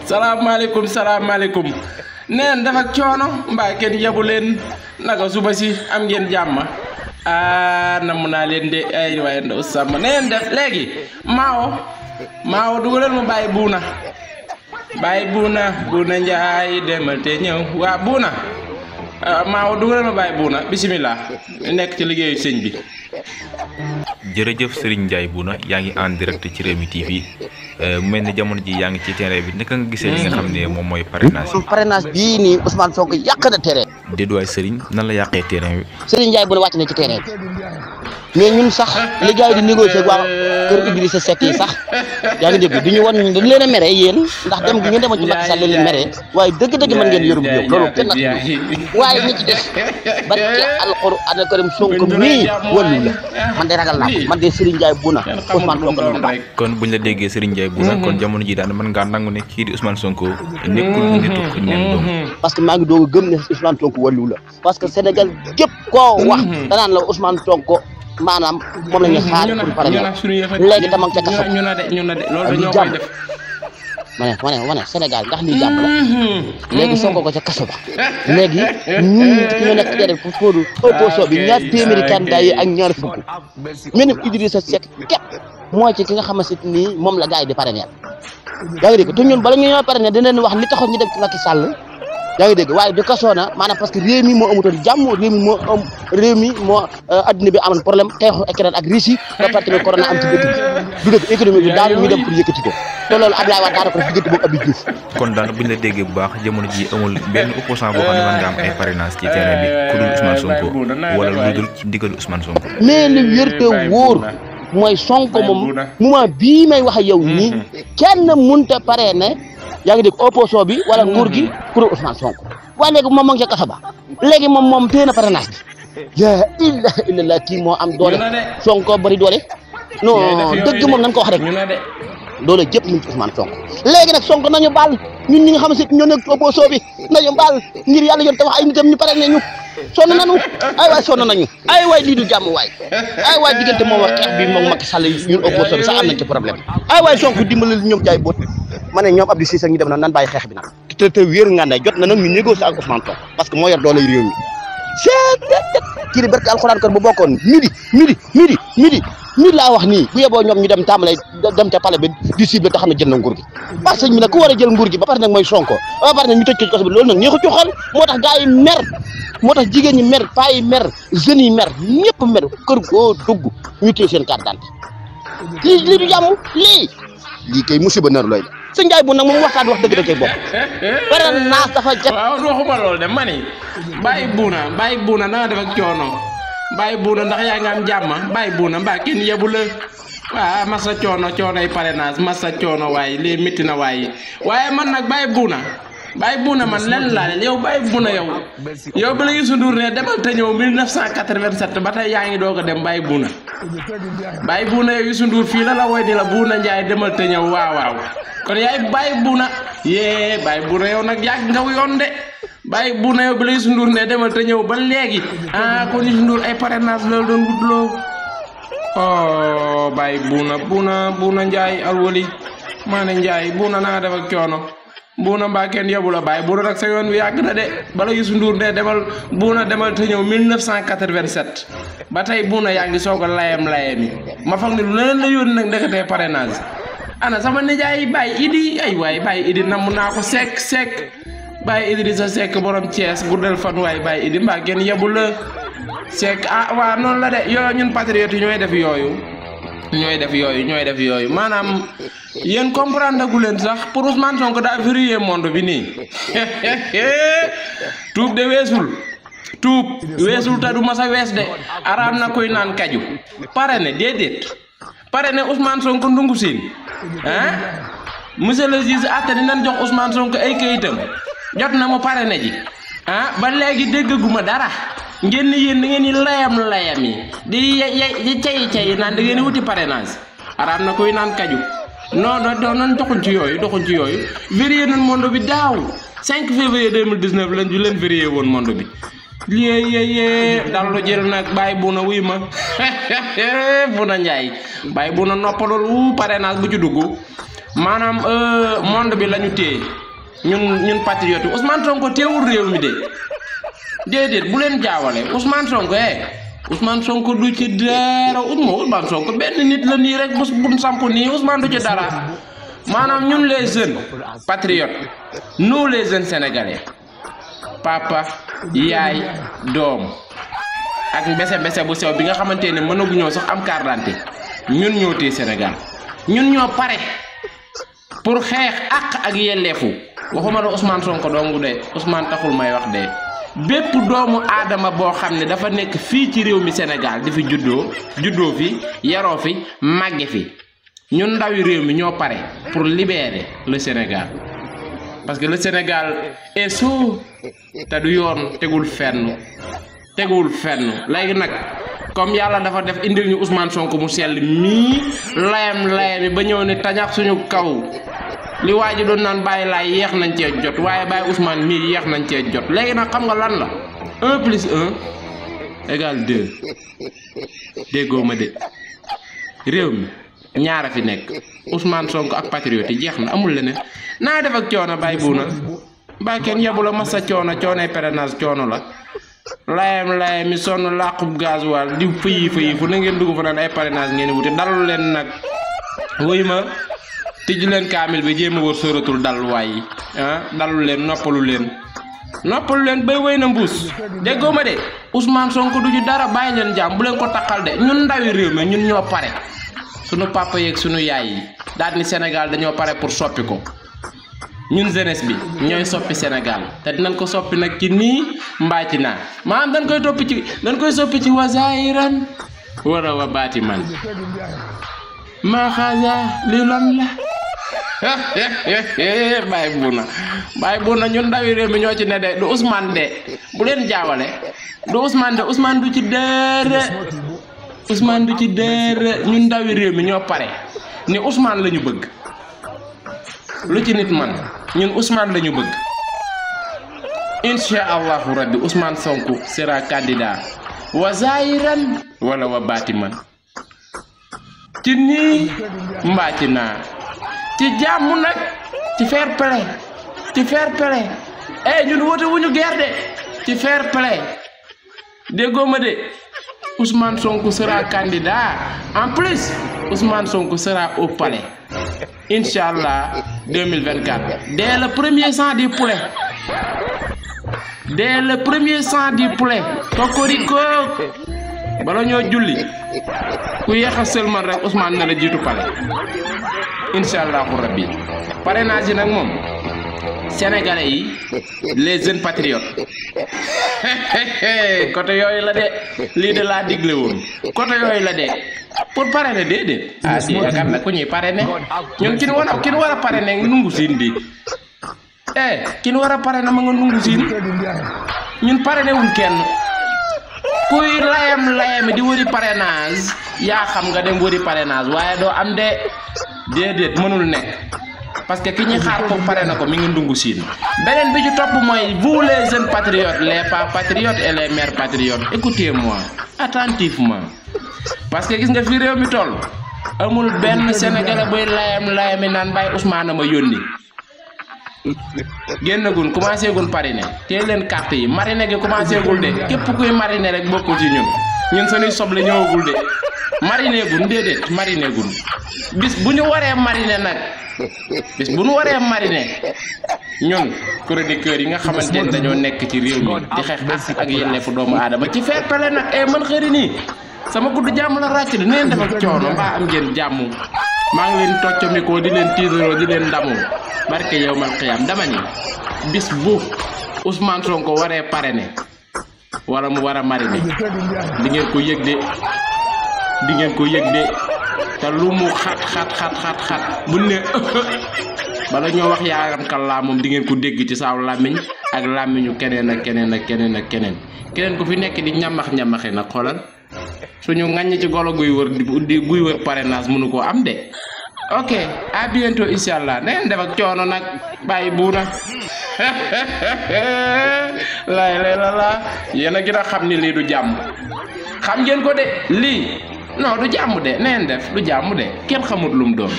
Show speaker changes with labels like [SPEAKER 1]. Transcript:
[SPEAKER 1] salaamaaleykum neen dafa coono mbaa kenn yabu leen naka suba si am ngeen jàmm namm naa leen de ay waaye ndaw sàmm neen def léegi maawo dugalal ma bàyyi buuna njaay demal te ñëw waa buuna maawo dugalal ma bàyyi buuna bismillah nekk ci liggéeyu sëñ bi.
[SPEAKER 2] jërëjëf Serigne Ndiaye Bouna yaa ngi en direct ci Rewmi TV mu mel ne jamono ji yaa ngi ci terrain bi naka nga gisee li nga xam ne moom mooy parrainage
[SPEAKER 3] bii nii Ousmane Sonko yàq na terrain bi.
[SPEAKER 2] déedwaay Serigne nan la yàqee terrain bi.
[SPEAKER 3] Serigne Ndiaye Bouna wàcc na ci terrain bi mais ñun sax li gars yi di négocier ak waa kër Idrissa Seck yi sax yaa ngi dégg duñu wan dañ leen a mere yéen ndax dem gi ngeen demoon ci Macky Sall leen mere waaye dëgg-dëgg mën ngeen yorum réew loolu kenn waaye ñi ci des barke alxuraan karim Sonko mii wàllu la man de ragal naa ko man de Serigne Ndiaye Bouna Ousmane Sonko la ma
[SPEAKER 2] kon buñ la déggee Serigne Ndiaye Bouna kon jamono ji daan mën ngaa nangu ne kii di Ousmane Sonko nekkul nitu neen doom
[SPEAKER 3] parce que maa ngi doog a gëm ne Ousmane Sonko wàllu la parce que Sénégal gépp koo wax danaan la Ousmane Sonko maanaam moom la ñu xaar pour pare léegi dama ca kaso
[SPEAKER 1] ñu na de loolu dañoo koy def
[SPEAKER 3] ma ne Sénégal ndax lii jàmm la léegi Sonko ko ca kaso ba léegi ñun ñoo nekk ci pour fóodu opposition bi ñaar téeméeri candidat yi ak ñaar fukk même Idrissa Seck képp mooy ci ki nga xamante ni moom la gars yi di parrainer yaa ngi dégg te ñun bala ñu ñoo parrainer dinañ wax li taxoon ñu dem ci Macky Sall yaa ngi dégg waaye du kasoo na maanaam parce que réew mi moo amutoon jàmm réew mi moo adduna bi amoon problème xeexu Ukraine ak Russie ba pare tamit corona am ci dëkk bi du dëkk économie bi daal ñu dem pour yëkkati ko te loolu Abdoulaye Wade daana ko def diggante boobu Abdou Diouf
[SPEAKER 2] kon daal buñ la déggee bu baax jamono ji amul benn opposant boo xam ne mën nga am ay parrainage ci terrain bi ku dul Ousmane Sonko wala lu dul ci ndigalu Ousmane Sonko
[SPEAKER 3] mais li wér te wóor mooy Sonko moom moment bii may wax ak yow nii kenn mënta parrainer yaa ngi dégg opposition bi wala nguur gi pour Ousmane Sonko waaye léegi moom moo ngi ca kaso ba léegi moom téye na parrainage bi yaa ilaha illallah kii moo am doole Sonko bari doole non dëgg moom nañ ko wax rek doole jëpp mu ngi ci Ousmane Sonko léegi nag Sonko nañu baal ñun ñi nga xam ne ñoo nekk opposition bi nañu baal ngir yàlla yoon te wax ay nitam ñu pare ñu sonn nañu ay waay sonn nañu ay waay lii du jàmm waay ay waay diggante moom ak xeex bi moom Macky Sall ñun opposition bi sax am nañ ci problème ay waay Sonko dimbalal ñoom jaay boot ma ne ñoom Abdou Cissé ñu dem na nan bàyyi xeex bi nag te wéeru ngànday jot na nag ñu négocier ak Ousmane Sonko parce que moo yor doole réew mi kii di barke alxuraan kër bu bokkoon midi laa wax nii bu yeboo ñoom ñu dem tàmbalee dem ca palais bi di cible te xam ne jël na nguur gi parce que ñu ne ku war a jël nguur gi ba pare nag mooy Sonko ba pare nag ñu tëj ko ci kaso bi loolu nag ñee ko ci xol moo tax gars yi mer moo tax jigéen ñi mer paa yi mer jeunes yi mer ñëpp mer kër goo dugg ñu téye seen carte d'identité lii du jàmm lii kay musiba nar looy sëñ Ndiaye bu nag moom waxtaan wax dëgg da cay bokk parrainage dafa jot
[SPEAKER 1] waaw waxuma loolu de ma ni bàyyi buuna na nga def ak coono bàyyi buuna ndax yaa ngi am jàmm bàyyi buuna mbaa kenn yebu la waaw masa coonoy parrainage masa coono waaye lii métti na waaye man nag bàyyi buuna man lenn laa leen yow bàyyi buuna yow ba la Youssou Ndour ne demal te ñëw 1987 ba tey yaa ngi doog a dem bàyyi buuna yow Youssou Ndour fii la woy di la Buuna Njaay demal te ñëw waaw kon yaay bàyyi buuna bàyyi buuna yow nag yàgg nga yoon de bàyyi buuna yow ba la Youssou Ndour ne demal te ñëw ba léegi kon Youssou Ndour ay parrainage la doon wutloo bàyyi buuna Njaay alwali maa ne Njaay buuna naa def ak coono buuna mbaa kenn yebu la bàyyi buuna nag sa yoon wi yàgg na de bala Youssou Ndour ne demal te ñëw 1987 ba tey buuna yaa ngi soog a layam yi ma foog ne lu leneen la yónni nag ndeketee parrainage ana sama nijaay Baye Idi ay waay Baye Idi namm naa ko Seck Baye Idrissa Seck borom Thiès guddal fan waay Baye Idi mbaa kenn yebu la Seck waa noonu la de yoo ñun patriotes yi ñooy def yooyu maanaam yéen comprendre gu leen sax pour Ousmane Sonko daa verrouillé monde bi nii tuub de weesul te du masa wees de araam na koy naan kaju parrainé déedéet parrainé Ousmane Sonko ndungu siin monsieur le juge atte ni nan jox Ousmane Sonko ay kayitam jot na mu parrainé ji ba léegi déggaguma dara ngeen ni yéen da ngeen di layam yi di cayi naan da ngeen di wuti parrainage araam na koy naan kaju non doxuñ ci yooyu verrouillé nañ monde bi daaw 5 février 2019 lañ ju leen verrouillé woon monde bi yee dallu jël nag Baye Bouna wuy ma Bouna Ndiaye Baye Bouna noppalul parrainage bu ci dugg maanaam monde bi lañu téye ñun patriote yi Ousmane Sonko teewul réew mi de déedéet bu leen jaawale Ousmane Sonko Ousmane Sonko du ci dara Ousmane Sonko benn nit la nii rek bu samp nii Ousmane du ci dara maanaam ñun les jeunes patriotes nous les jeunes sénégalais papa yaay doom ak mbese bu sew bi nga xamante ne mënaguñoo sax am carte d'identité ñun ñoo téye Sénégal ñun ñoo pare pour xeex ak yelleefu waxuma la Ousmane Sonko dong de Ousmane taxul may wax de bépp doomu aadama boo xam ne dafa nekk fii ci réew mi Sénégal di fi juddoo fi yaroo fi màgge fi ñun ndawi réew mi ñoo pare pour libérer le Sénégal parce que le Sénégal est sous te du yoon tegul fenn léegi nag comme yàlla dafa def indil ñu Ousmane Sonko mu sell mii layami ba ñëw ne tañax suñu kaw li waa ji doon naan bàyyi laay yeex nañ cee jot waaye bàyyi Ousmane mii yeex nañ cee jot léegi nag xam nga lan la 1 + 1 = 2 déggoo ma de réew mi ñaara fi nekk Ousmane Sonko ak patriote yi jeex na amul leneen naa def ak coono Baye Bouna ba kenn yebu la masa coonoy parrainage coono la layam mi sonn làqub gasoil di fëyi fu na ngeen dugg fa naan ay parrainage ngeen wuti dallu leen nag wuy ma tijji leen kaamil bi jéem a wër sóoratul dalluwaay yi dallu leen noppalu leen bay wéy na mbuus déggoo ma de Ousmane Sonko du ci dara bàyyi leen jàmm bu leen ko takkal de ñun ndawi réew mi ñun ñoo pare sunu papa yeeg sunu yaay yi daal ni Sénégal dañoo pare pour soppi ko ñun jeunesse bi ñooy soppi Sénégal te dinañ ko soppi nag ci nii mbaa ci naa maanaam dañ koy soppi ci wasaayiran wara wa baati man maa xaaja lii lan la Baye Bouna ñun ndawi réew mi ñoo ci ne de du Ousmane de bu leen jaawale du Ousmane de Ousmane du ci dara ñun ndawi réew mi ñoo pare ni Ousmane la ñu bëgg lu ci nit man ñun Ousmane la ñu bëgg insha allahu rabbi Ousmane Sonko sera candidat wa zahiran wala wa batiman ci nii mbaa ci naa ci jàmm nag ci fair play ñun woote wuñu guerre de ci fair play déggoo ma de Ousmane Sonko sera candidat en plus Ousmane Sonko sera au palais Inch'Allah 2024 dès le premier sang du poulet kokoriko bala ñoo julli ku yeexa seulement rek Ousmane na la jiitu palais Inch'Allahu rabbi parrainage yi nag moom sénégalais yi les jeunes patriotes côté yooyu la de lii de laa digle woon côté yooyu la de pour parrainer déedéet si yaakaar na ku ñuy parrainer ñun ki nu war a parrainer nungu siin di ki nu war a parrainer ma nga nungu siin ñun parrainer wuñ kenn kuy layam di wëri parrainage yaa xam nga dem wëri parrainage waaye doo am de déedéet mënul nekk parce que ki ñuy xaar pour parrainer ko mi ngi ndungu siin beneen bi ci topp mooy vous les jeunes patriotes les pas patriotes et les mères patriotes écoutez-moi attentivement parce que gis nga fi réew mi toll amul benn sénégalais buy layami naan Baye Ousmane ma yónni génnagun commencé gun parrainer teel leen carte yi mariner gi commencé gul de képp kuy mariner rek bokkul ci ñun suñuy soble ñëwagul de mariner gun déedéet mariner gun bis bu ñu waree mariner nag ñun chroniqueurs yi nga xamante ne dañoo nekk ci réew mi di xeex ak yelleefu doomu aadama ci fair play nag man xëri nii sama gudd jàmm la ràcc di neen def ak coono mbaa am ngeen jàmm maa ngi leen toccamikoo di leen tiitaroo di leen ndamoo barke yawmal qiyaam dama ni bis bu Ousmane Sonko waree parrainer wala mu war a mariner di ngeen ko yëg de te lu mu xat bu ne bala ñoo wax yaaram kàllaa moom di ngeen ko dégg ci saaw làmmiñ ak làmmiñu keneen ku fi nekk di ñamaxe nag xoolal suñu ŋàññ ci golo guy wër parrainage mënu koo am de ok à bientôt inshallah na ngeen def ak coono nag Baye Bouna laay lay la yéen a gën a xam ni lii du jàmm xam ngeen ko de lii non du jàmm de neen def du jàmm de kenn xamut lum doon